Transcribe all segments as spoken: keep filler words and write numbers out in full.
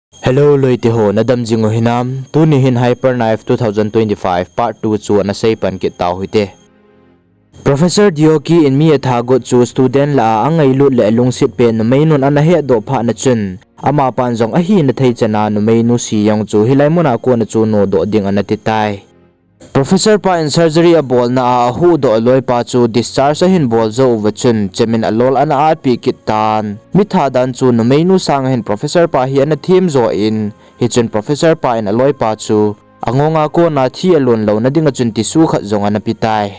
Hello loite ho, nadam jing u hinam? Tuni hin Hyper Knife two thousand twenty-five part two chu ana sei pan kit tau hite. Professor Deoki in mi atha got chu student lah a angailut le alungset pen numeinun ana hetdoh phatna chun, amapan jong ahina thei chana numeinu Siyong chu hilai muna kona chu nodoh ding ana titai. Professor pa in surgery abolna a ahuhdoh aloipa chu discharge ahin bol jou uva chun, chemin alol ana atpeh kit tan. Mi tha dan chu numeinu sanga hin professor pa hi ana them jo in, hichun professor pa in aloipa chu angonga kona thi alon louna dinga chun tissue khat jong ana petai.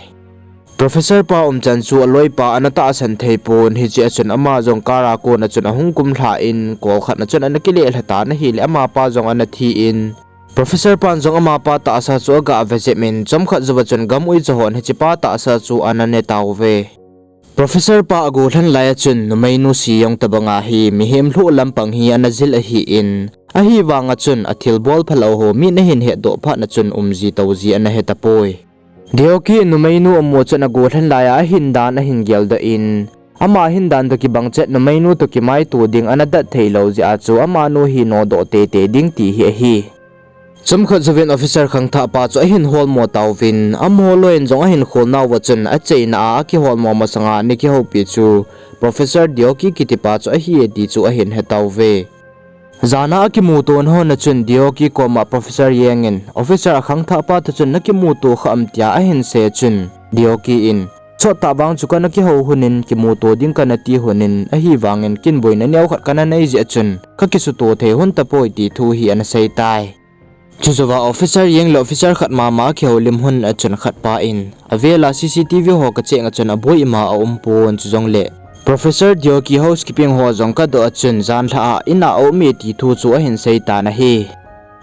Professor pa umchan chu aloipa ana tahsan thei pon, hichea chun ama jong car a kona chun ahung kumlha in, kol khatna chun ana kilelha tan ahile amapa jong ana thi in, professor pan jong amapa tahsa chu aga ve jep in, chomkhat jouva chun gam uicha hon hichepa tahsa chu ana ne tauve. Professor pa agollhan laia chun numeinu Siyong tobanga hi mihem lhuh lampang hi ana jil ahin, ahivanga chun athilbol phalou ho min ahin hetdoh phatna chun umji touji ana he tapoi. Deoki in numeinu amu chun agollhan laia ahin dan ahin geldoh in, ama hin dan toh kibang chet numeinu toh kimaito ding ana dat theilou jeh a chu amanu hi nodoh teitei ding ti hi ahi. Chomkhat jouvin officer khangthah pa chu ahin holmo tauvin, amaho loiyin jong ahin kholnauva chun acheina a akiholmo masanga ana kihoupi chu Professor Deoki kitipa chu ahi e ti chu ahin he tauve. Jana akimutona hon a chun Deoki koma Professor Yang in, officer akhangthah pa toh chun nakimuto kha am tia ahin sei a chun, Deoki in, sottah vang chu kana kihou lhonin, kimuto ding kana ti lhonin, ahivangin kin boina neo khat kana nei jeh a chun kakisuto thei lhon tapoi ti thu hi ana sei tai. Chujouva officer Yang le officer khat mama akihoulim lhon a chun khatpa in, avela C C T V ho kacheng a chun aboi ima aumpon, chujongle Professor Deoki housekeeping ho jong kadoh a chun janlhah a in a aume ti thu chu ahin sei tan ahi.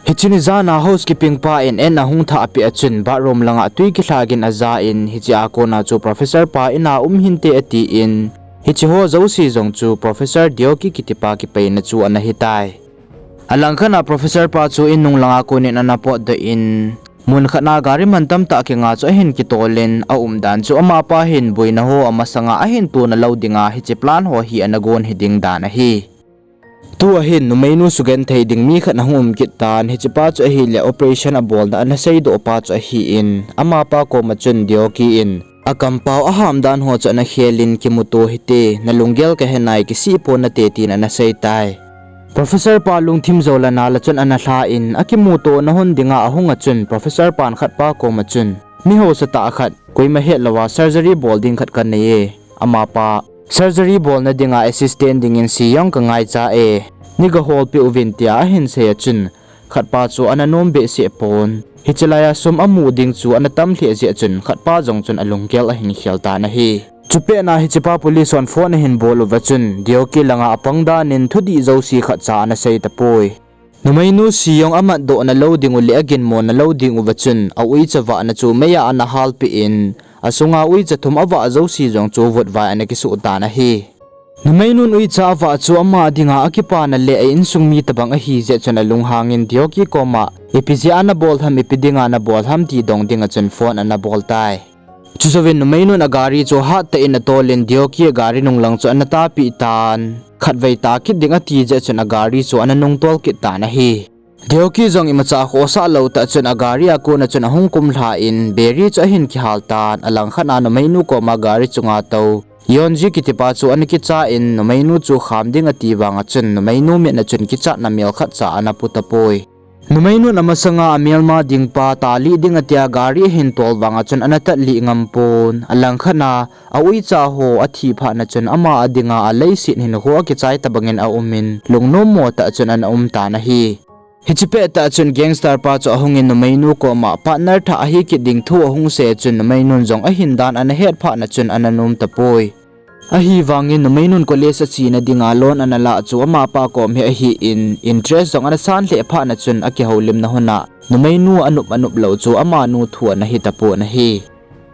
Hiche ni jana housekeeping pa in an ahung thahpeh a chun bathroom langa twi kilha gin aja in, hichea kona chu professor pa in a um hinte atin, hicheho jouse jong chu Professor Deoki kitipa kipaina chu ana hitai. Alangkhat a professor pa chu in nung langa konin ana potdoh in, mun khat a gari mantam tah kinga chu ahin kitolin, aumdan chu amapa hin boina ho amasanga ahin tona lou dinga hiche plan ho hi ana gon hiding dan ahi. Tua hin numeinu sugenthei ding mi khat ahung um kit tan, hichepa chu ahile operation abolna ana seidohpa chu ahin, amapa koma chun Deoki in akampao ahamdan ho chu ana khelin, kimuto hite, nalunggel kahenai, kisih pon nate, tin ana seitai. Professor pa lungthim jou lana la chun ana lhan, akimutona lhon dinga ahung a chun professor pan khatpa koma chun, mi haosatah khat, koima hetlouva surgery bol ding khat kanei e, amapa surgery bolna dinga assistant dingin Siyong kangaicha e, neiga holpeh uvin tia ahin sei a chun, khatpa chu ana nom behseh pon. Hiche laia sum amu ding chu ana tam lheh jeh a chun khatpa jong chun alunggel ahin khel tan ahi. Chupetna hichepa police hon phone ahin bol uva chun, Deoki langa apang danin thudih jouse khatcha ana sei tapoi. Numeinu Siyong amatdohna lou dingu leh aginmona lou dinguva chun, auicha vahna chu meiya ana halpeh in, asunga uicha thum avah jouse jong chu vutvai ana kisuh tan ahi. Numeinun uicha avah chu ama dinga akipana leh a insung mi tobang ahi jeh chun alunghangin Deoki koma, ipi jeh a nabol ham, ipi dinga nabol ham ti dong dinga chun phone ana bol tai. Chujouvin numeinun agari chu hattah in atolin Deoki agari nunglang chu ana tapeh tan. Khatvei ta kit ding ati jeh chun agari chu ana nungtol kit tan ahi. Deoki jong imacha khohsah lou tah chun agari a kona chun ahung kumlhan, beri chu ahin kihal tan, alangkhat a numeinu koma gari chunga tou Yeonji kitipa chu ana kicha in, numeinu chu kham ding ati vanga chun numeinu mitna chun kichatna mel khatcha ana pu tapoi. Numeinun amasanga amelma dingpa talih ding atia gari ahin tol vanga chun ana tatlih ngam pon, alangkhat a auicha ho athi phatna chun ama a dinga aleiset hinkho akichai tobangin aumin, lungnommo tah chun ana um tan ahi. Hiche pettah chun gangster pa chu ahungin numeinu koma partner thah ahi kit ding thu ahung sei a chun numeinun jong ahin dan ana het phatna chun ana nom tapoi. Ahivangin numeinun college achena dinga loan ana lah chu amapa kom hi ahin, interest jong ana san lheh phatna chun akihoulimna lhona numeinu anop anop lou chu amanu thu ana hi tapon ahi.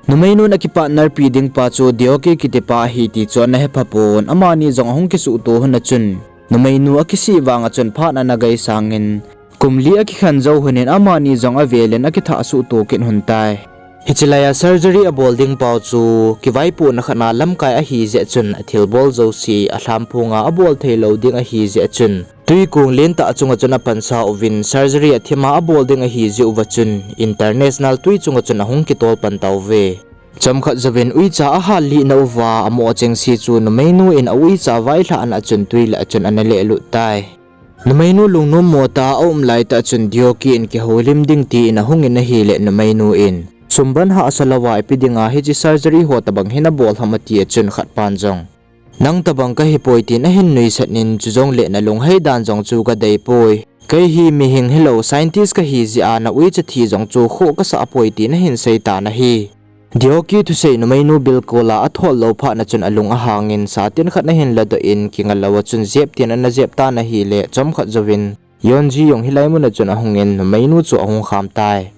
Numeinun akipartner pi dingpa chu Deoki kitipa ahi ti chu ana hepha pon, amani jong ahung kisuhto lhona chun numeinu akisih vanga chun phat ana gaisangin, kum li akikhen jou lhonin amani jong avelin akithah suhto kit lhon tai. Hiche laiya surgery abol ding pau chu kivaipohna khat na lamkai ahi jeh chun athilbol jouse alhamphong a abol thei lou ding ahi jeh chun twikong lentah chunga chun apansa uvin surgery athima abol ding ahi jeh uva chun international twi chunga chun ahung kitol pan tauve. Chomkhat jouvin uicha ahal lihna uva amoh chengse chu numeinu in auicha vailhahna a chun twi lah a chun ana lehlut tai. Numeinu lungnom mo tah a aum laitah chun Deoki in kihoulim ding tin ahungin ahile numeinu in, sum ban hahsa louva ipi dinga hiche surgery ho tobang hi nabol ham ati a chun khatpan jong, nang tobang kahipoi tin ahin nuisat in, chujongle nalunghei dan jong chu kadeipoi. Kei hi mihing hilou scientist kahi jeh a nauicha thi jong chu khoh kasah poi tin ahin seitan ahi. Deoki thusei numeinu bilkol a athol lou phatna chun alung ahangin satin khat ahin ladoh in kinga louva chun jep tin ana jep tan ahile chomkhat jouvin Yeonji jong hilai muna chun ahungin numeinu chu ahung kham tai.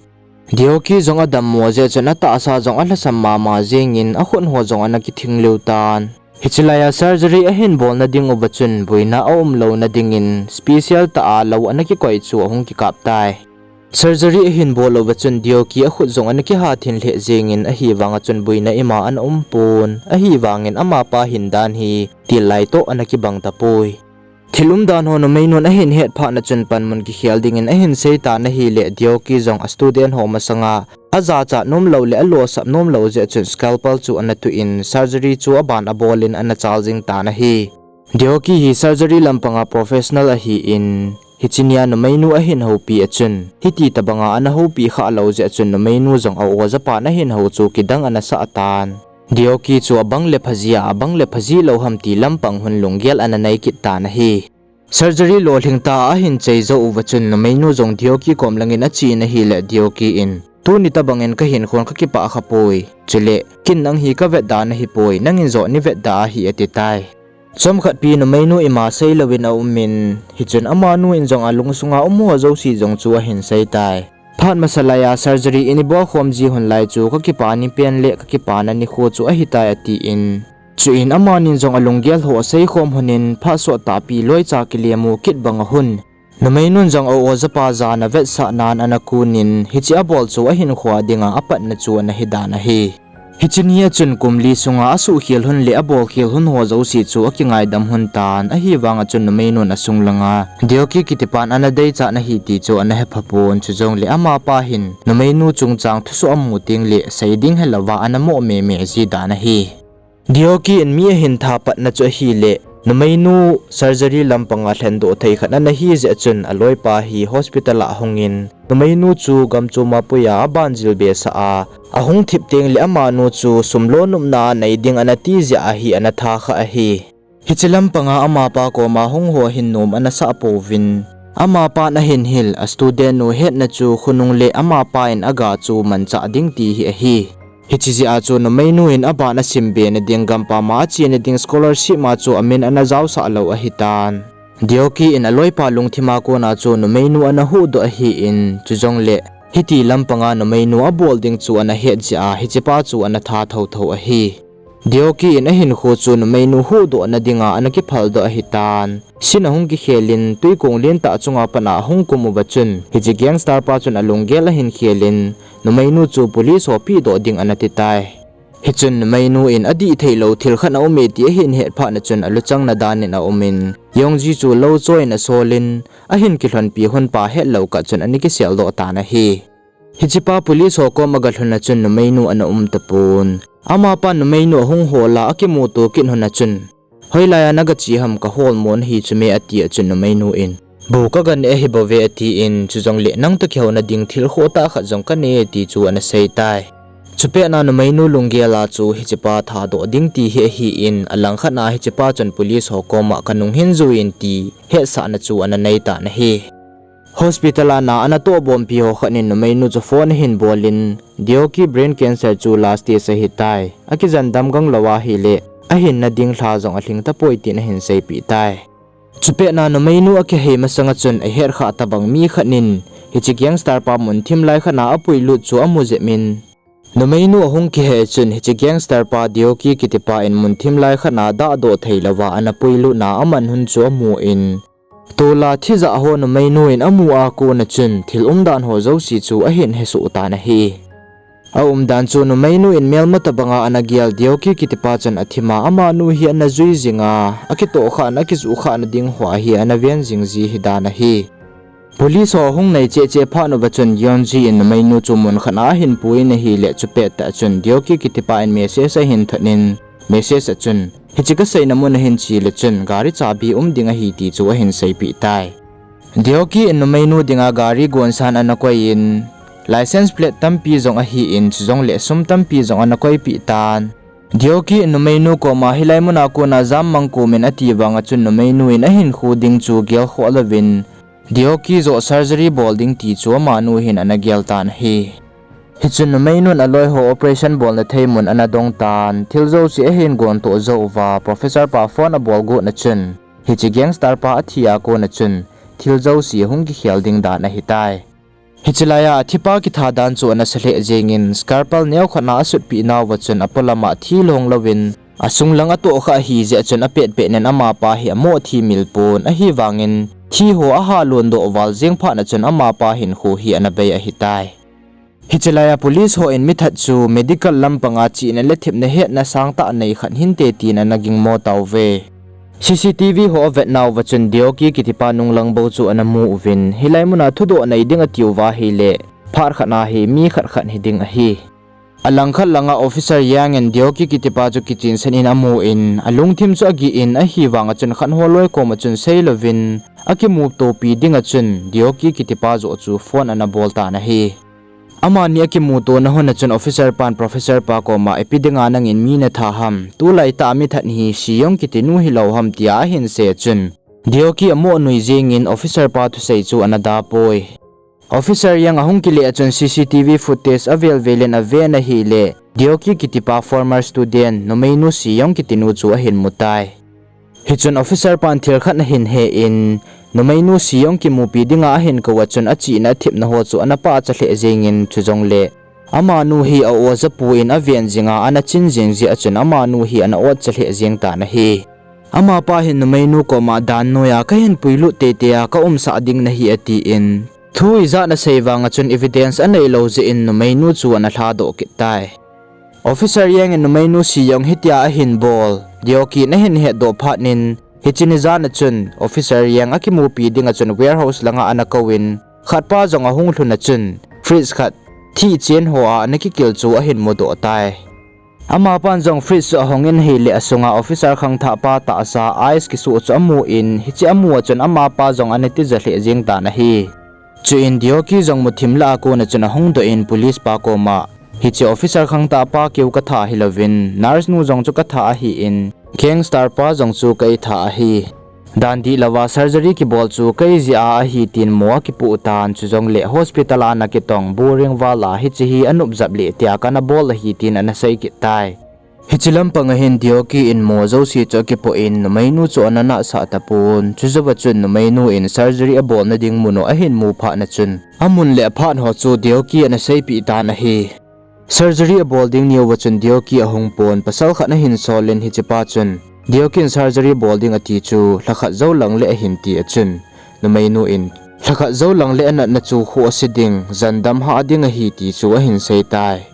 Deoki jong adammo jeh chun atahsa jong alhasam mama jengin akhut ho jong ana kithing liu tan. Hiche laiya surgery ahin bolna ding uva chun boina aumlouna dingin special tah a lou ana kikoi chu ahung kikap tai. Surgery ahin bol uva chun Deoki akhut jong ana kihathin lheh jengin ahivanga chun boina ima ana umpon, ahivangin amapa hin dan hi til lai toh ana kibang tapoi. Thil umdan ho numeinun ahin het phatna chun panmun kikhel dingin ahin seitan ahile Deoki jong a student ho masanga ajachat nomlou le alosap nomlou jeh chun scalpel chu ana tuh in surgery chu aban abolin ana chal jing tan ahi. Deoki hi surgery lampanga professional ahin, hiche nia numeinu ahin houpi a chun hiti tobanga ana houpi khah lou jeh chun numeinu jong a-o japan ahin hou chu kidang ana sah tan. Deoki chu abang le phaji a, abang le phaji lou ham ti lampang hun lunggel ana nei kit tan ahi. Surgery lolhing tah a ahin chei jou uva chun numeinu jong Deoki kom langin achen ahile Deoki in, tuni tobangin kahinkhon kakipah khapoi. Chule ken nang hi kavetda nahipoi, nangin joh nevetda ahi ati tai. Chomkhat pi numeinu ima seilouvin aumin, hichun amanu in jong alungsunga umho jouse jong chu ahin seitai. Phat masa laiya surgery in ibol khom ji hun lai chu kakipah nipen le kakipana nikho chu ahitai atin. Chuin amanin jong alunggel ho aseikhom lhonin phat sottahpi loicha kilemu kit banga hun numeinun jong a-o japa jana vetsahnan ana kunin hiche abol chu ahinkhoa dinga apatna chu ana hidan ahi. Hiche nia chun kum li sunga asuhkhel lhon le abolkhel lhon ho jouse chu akingaidam lhon tan, ahivanga chun numeinun asung langa Deoki kitipan ana deichat ahi ti chu ana hephapon, chujongle amapa hin numeinu chungchang thusoh amu tengle sei ding helouva ana moh meme ji dan ahi. Deoki in mi ahin thapatna chu ahile, numeinu surgery lampanga lhendoh thei khat ana hi jeh chun aloipa hi hospital a ahungin, numeinu chu gamchoma puiya abanjil besah a, ahung thip tengle amanu chu sum lonopna a nei ding ana ti jeh ahi ana tha khah ahi. Hiche lampanga amapa koma hung ho hin nom ana sah pouvin, amapan ahin hil a student nu hetna chu khonung le amapa in aga chu manchah ding ti hi ahi. Hiche jeh a chu numeinu in aban asimbena ding, gampam a achena ding scholarship a chu amin ana jaosah lou ahitan. Deoki in aloipa lungthima kona chu numeinu ana huhdoh ahin, chujongle hiti lampanga numeinu abol ding chu ana het jeh a hichepa chu ana tha thouthou ahi. Deoki in ahinkho chu numeinu huhdohna dinga ana kiphaldoh ahitan. Scene ahung kikhelin, twikong lentah chunga pat a ahung kum uva chun, hiche gangster pa chun alunggel ahin khelin, numeinu chu police ho pehdoh ding ana titai. Hichun numeinu in adih theilou thil khat aume ti ahin het phatna chun aluchangna danin aumin, Yongji chu lou choiyin asolin, ahin kilhonpi lhonpa hetlou kah chun ana kiseldoh tan ahi. Hichepa police ho kom aga lhuna chun numeinu ana um tapon. Amapan numeinu ahung hola akimuto kit lhona chun, hoilaiya naga che ham, kahol mo nahi chu me ati a chun numeinu in, bu kaga ne ahibouve atin, chujongle nang toh kihouna ding thil khohtah khat jong kanei ti chu ana seitai. Chupet na numeinu lunggel a chu hichepa thadoh ding ti hi ahin, alangkhat a hichepa chun police ho koma kanung hin juiyin ti hetsahna chu ana neitan ahi. Hospital a na ana tohbompi ho khat in numeinu chu phone ahin bolin, Deoki brain cancer chu last stage ahitai. Akijen damgang lou ahile, ahinna ding lha jong alhing tapoi tin ahin seipeh tai. Chupet na numeinu akihei masanga chun ahetkhah tobang mi khat in, hiche gangster pa munthim lai khat a apuilut chu amu jepin, numeinu ahung kihei chun hiche gangster pa Deoki kitipa in munthim lai khat a dahdoh theilouva ana puilutna aman lhon chu amun, tola thijat ho numeinu in amu a kona chun thil umdan ho jouse chu ahin hesoh tan ahi. Aumdan chu numeinu in melma tobanga ana gel Deoki kitipa chun athima amanu hi ana jui jinga, akitohkhah na, akijui khah na ding hoa hi ana ven jing ji hidan ahi. Police ho hung nai cheh cheh phat uva chun Yeonji in numeinu chu mun khat a ahin pui in ahile, chupettah chun Deoki kitipa in message ahin thot in, message a chun, hiche kasei na mun ahin che le chun gari chabi um ding ahi ti chu ahin seipeh tai. Deoki in numeinu dinga gari gonsan ana koi in, license plate tampi jong ahin, chujongle sum tampi jong ana koipeh tan. Deoki in numeinu koma hilai muna kona jam mang kumin ati vanga chun numeinu in ahinkho ding chu gelkhoh louvin, Deoki joh surgery bol ding ti chu amanu hin ana gel tan ahi. Hichun numeinun aloiho operation bolna thei mun ana dong tan, thil jouse ahin gontoh jou uva, professor pa phone abol got na chun, hiche gangster pa athi a kona chun, thil jouse hung kikhel ding dan ahitai. Hiche laiya athipa kitha dan chu ana sa lheh jengin, scalpel neokhat na asutpeh nauva chun apolama thi long louvin, asunglang atohkhah ahi jeh chun apetpet nin amapa hi amoh thi mil pon, ahivangin thi ho ahalon doh val jeng phat na chun amapa hinkho hi ana bei ahitai. Hiche laiya police ho in mithat chu medical lampanga chihna le thepna hetna sangtah nei khat hinte tin ana gingmo tauve. C C T V ho avet nauva chun Deoki kitipa nunglang bou chu ana mu uvin, hilai muna thudoh nei ding atiuva ahile, phat khat na hi mi khat khat hiding ahi. Alangkhat langa officer Yang in Deoki kitipa chu kichinsan in amun, alungthim chu agih in, ahivanga chun khat ho loi koma chun seilouvin, akimutopi dinga chun Deoki kitipa joh chu phone ana bol tan ahi. Amani akimutona hun a chun officer pan professor pa koma, ipi dinga nangin mi natha ham, tulaitah a mithat hi Siyong kitinu hilou ham tia ahin sei a chun, Deoki amoh nui jengin officer pa thusei chu ana dapoi. Officer Yang ahung kile a chun C C T V footage avel velin aven ahile, Deoki kitipa former student, numeinu Siyong kitinu chu ahin mutai. Hichun officer pan thil khat ahin he in, numeinu Siyong kimupi dinga ahin kou a chun achihna athepna ho chu ana pahcha lheh jengin, chujongle amanu hi a-o japu in aven jinga ana chin jeng jeh a chun amanu hi ana otcha lheh jeng tan ahi. Amapa hin numeinu koma dan noiya kahin puilut teitei a kaumsah ding nahi atin, thu ijat nasei vanga chun evidence aneilou jeh in numeinu chu ana lhadoh kit tai. Officer Yang in numeinu Siyong hitia ahin bol, Deoki in ahin hetdoh phat in, hiche ni jan a chun Officer Yang akimupi dinga chun warehouse langa ana kouvin, khatpa jong ahung lhun a chun fridge khat thih chen hoa ana kikil chu ahin mudoh tai. Amapan jong fridge chu ahong in ahile asunga officer khangthah pa tahsa ice kisoh chu amun, hiche amu a chun amapa jong ana tija lheh jeng tan ahi. Chuin Deoki jong muthim lah a kona chun ahung doh in police pa koma, hiche officer khangthah pa keu katha hilouvin, nurse nu jong chu katha ahin, gangster pa jong chu keitha ahi. Dan dihlouva surgery kibol chu kei jeh a ahi tin mo akipoh tan, chujongle hospital a ana kitong boring val a hiche hi anop jep leh tia kana bol ahi tin ana sei kit tai. Hiche lampanga hin Deoki in mo jouse chu akipoh in numeinu chu ana nahsah tapon, chujouva chun numeinu in surgery abolna ding mun u ahin mu phat na chun, amun le aphat ho chu Deoki ana seipeh tan ahi. Surgery abol ding niuva chun Deoki ahung pon, pasal khat ahin sol in hichepa chun, Deoki in surgery bol ding ati chu lhakhat jou lang le ahin ti a chun, numeinu in, lhakhat jou lang le anatna chu khoh ase ding, jandam hah ding ahi ti chu ahin sei tai.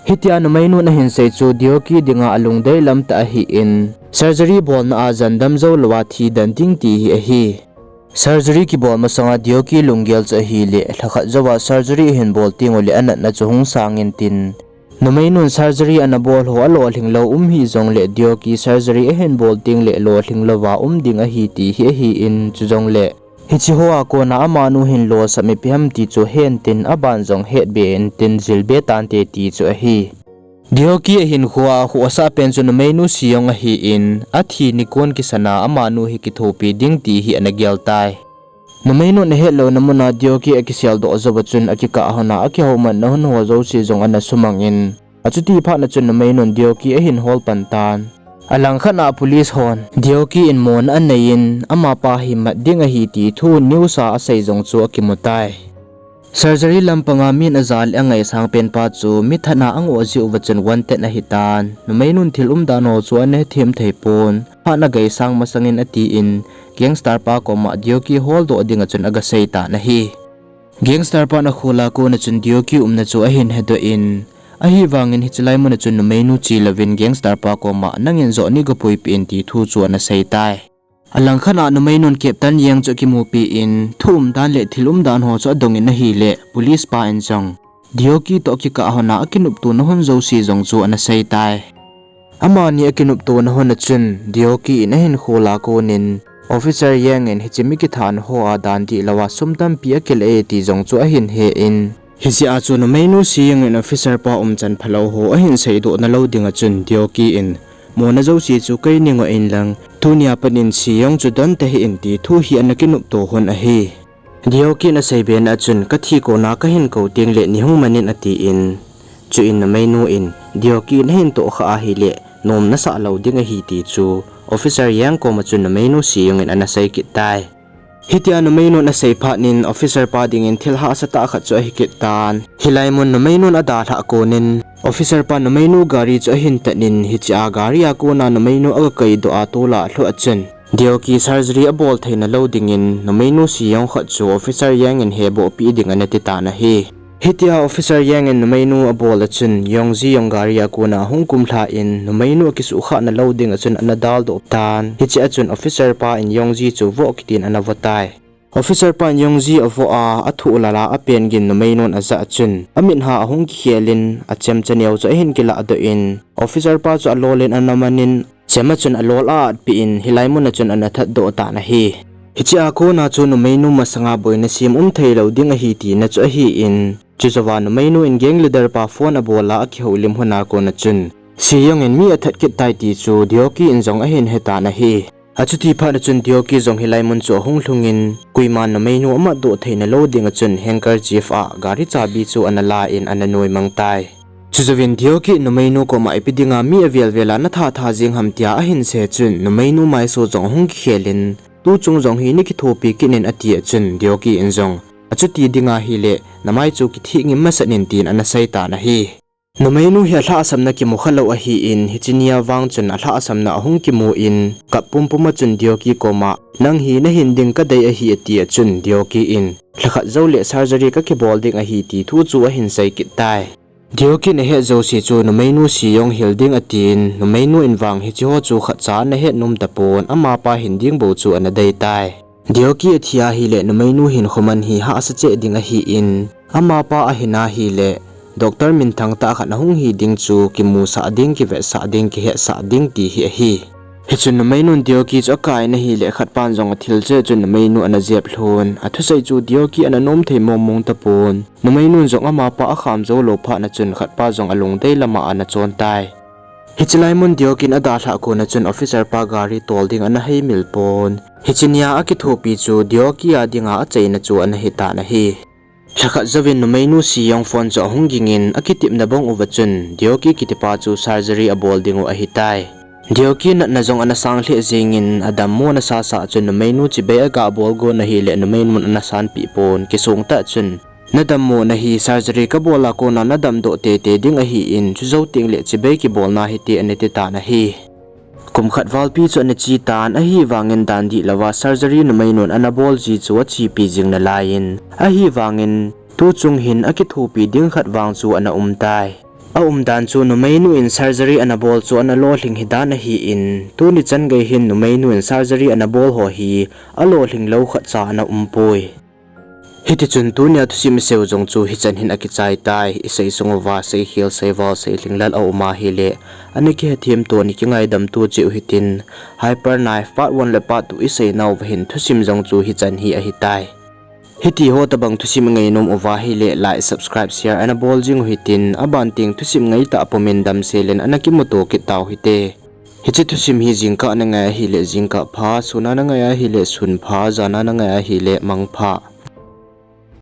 Hitia numeinun ahin sei chu Deoki dinga alungdei lam tah ahin, surgery bolna a jandam jou louva thi den ding ti hi ahi. Surgery kibol masanga Deoki lunggel chu ahile, lhakhat jouva surgery ahin bol tenguleh anatna chu hung sang intin, numeinun surgery ana bol ho alolhing lou um hijongleh Deoki surgery ahin bol tengleh lolhing louva um ding ahi ti hi ahin, chujongleh hiche hoa kona amanu hin lolsam ipi ham ti chu hen tin, aban jong hetbe intin jilbe tante ti chu ahi. Deoki ahinkhoa akhohsah pen chu numeinu Siyong ahin, athi nikon kisana amanu hi kithopi ding ti hi ana gel tai. Numeinun ahetlouna muna Deoki akiseldoh jouva chun akikah hon a akihoumatna hon ho jouse jong ana sumang in, achuti phat na chun numeinun Deoki ahin hol pan tan. Alangkhat a police hon Deoki in mona anei in, amapa hi mat ding ahi ti thu news a asei jong chu akimu tai. Surgery lampanga min aja le angaisang penpa chu mithat a angoh jeh uva chun wanted ahitan, numeinun thil umdan ho chu ana hethem thei pon, phat na gaisang masangin atin, gangster pa koma Deoki holdoh dinga chun agasei tan ahi. Gangster pan akhol a kona chun Deoki umna chu ahin hedoh in, Ahivangin hiche lai mun a chun numeinu che louvin gangster pa koma nangin joh nei gapuipeh in ti thu chu ana sei tai. Alangkhat a numeinun Captain Yang chu akimupi in, thu umdan le thil umdan ho chu adongin ahile, police pa in jong Deoki toh akikah hon a akinoptona hon jouse jong chu ana sei tai. Amani akinoptona hon a chun, Deoki in ahinkho la konin, Officer Yang in hiche mi kithana ho a dan dihlou a sum tampi akila e ti jong chu ahin he in, hiche a chu numeinu Siyong in officer pa umchan phalou ho ahin seidoh nalou dinga chun Deoki in, mona jouse chu kei nei ngoh inlang, tunia pat in Siyong chu don tahih in ti thu hi ana kinopto hon ahi. Deoki in aseibe na a chun, kathi kona kahin kou tengle nei hung man in atin, chuin numeinu in, Deoki in ahin tohkhah ahile, nom nasah lou ding ahi ti chu Officer Yang koma chun numeinu Siyong in ana sei kit tai. Hitia numeinun asei phat in officer pa dingin thil hahsa tah khat chu ahi kit tan. Hilai mun numeinun adalhah konin officer pa numeinu gari chu ahin tat in hiche a gari a kona numeinu aga kaidoh a tol a alhuh a chun Deoki surgery abol theina lou dingin numeinu Siyong khat chu Officer Yang in hebohpeh ding ana ti tan ahi. Hitia Officer Yang in numeinu abol a chun Yongji jong gari a kona ahung kumlha in numeinu akisuhkhah nalou dinga chun ana daldoh tan. Hiche a chun officer pa in Yongji chu voh kitin ana vo tai. Officer pan Yongji avoh a, athuh lal a apen gin numeinun ajah a chun, amit ha ahung kikhel in, achemcha neo chu ahin kilahdoh in, officer pa chu alol in ana man in, chem a chun alol a atpeh in, hilai mun a chun ana thatdoh tan ahi. Hiche a kona chu numeinu masanga boina sem um theilou ding ahi tina chu ahin, chujouva numeinu in gang leader pa phone abol a akihoulim hun a kona chun, Siyong in mi athat kit tai ti chu Deoki in jong ahin he tan ahi. Achuti phat a chun Deoki jong hilai mun chu ahung lhung in, koiman numeinu amatdoh theina lou dinga chun handkerchief a gari chabi chu ana la in ana nuimang tai. Chujouvin Deoki in numeinu koma ipi dinga mi avel vel a natha tha jeng ham tia ahin sei chun numeinu maiso jong ahung kikhel in, tuchung jong hi nei kithopi kit in ati a chun Deoki in jong, achuti ding ahile, namai chu kithih ngim masat in tin ana sei tan ahi. Numeinu hi alhahsamna kimu khalou ahin, hiche nia vang chun alhahsamna ahung kimu in, kap pumpum a chun Deoki koma, nang hi nahin ding kadei ahi ati a chun Deoki in, lhakhat jou le surgery kakibol ding ahi ti thu chu ahin sei kit tai. Deoki in ahet jouse chu numeinu Siyong hil ding atin, numeinu in vang hiche ho chu khatcha ana het nom tapon, amapa hin ding bou chu ana dei tai. Deoki athi ahile numeinu hinkho man hi hahsa cheh ding ahin, amapa ahin ahile, doctor minthang tah khat ahung hi ding chu kimusah ding, kivetsah ding, kihetsah ding ti hi ahi. Hichun numeinun Deoki chu akai in ahile khatpan jong athil cheh chun numeinu ana jep lhon, athusei chu Deoki ana nom thei mong mong tapon, numeinun jong amapa akham jou lou phat a chun khatpa jong alungdei lama ana chon tai. Hiche lai mun Deoki in adalhah kona chun officer pa gari tol ding ana heimil pon. Hiche nia akithopi chu Deoki a dinga achaina chu ana hi tan ahi. Lhakhat jouvin numeinu Siyong phone chu ahung ging in akitepna bang uva chun Deoki kitipa chu surgery abol dingu ahitai. Deoki natna jong ana sang lheh jeng in adammo nasa sah chun numeinu chibai aga bol gon ahile numeinun ana sanpeh pon kisong tah chun, nadammo nahi surgery kabol a kona nadamdoh teitei ding ahin, chujou tengle chibai kibolna hite ana ti tan ahi. Kum khat valpi chu ana che tan ahivangin dan dihlou a surgery numeinun ana bol ji chu achepi jing nalai in, ahivangin tuchung hin akithopi ding khat vang chu ana um tai. Aumdan chu numeinu in surgery ana bol chu ana lolhing hidan ahin, tuni chan gei hin numeinu in surgery ana bol ho hi alolhing lou khatcha ana umpoi. Hitichun tunia thusim iseiu jong chu hichan hin akichai tai, isei sung uva seikhel, seival, seilhinglel aum ahile, ana kihethem to, ana kingaidam to cheh u hitin, Hyper Knife Part one le Part two iseinauva hin thusim jong chu hichan hi ahitai. Hitiho tobang thusim ingainom uva ahile like, subscribe, share ana bol jing u hitin, aban teng thusim ngaitah pumin damsel in ana kimuto kit tau hite. Hiche thusim hi jingkah nangai ahile jingkah pha, suna nangai ahile sun pha, jana nangai ahile mang pha.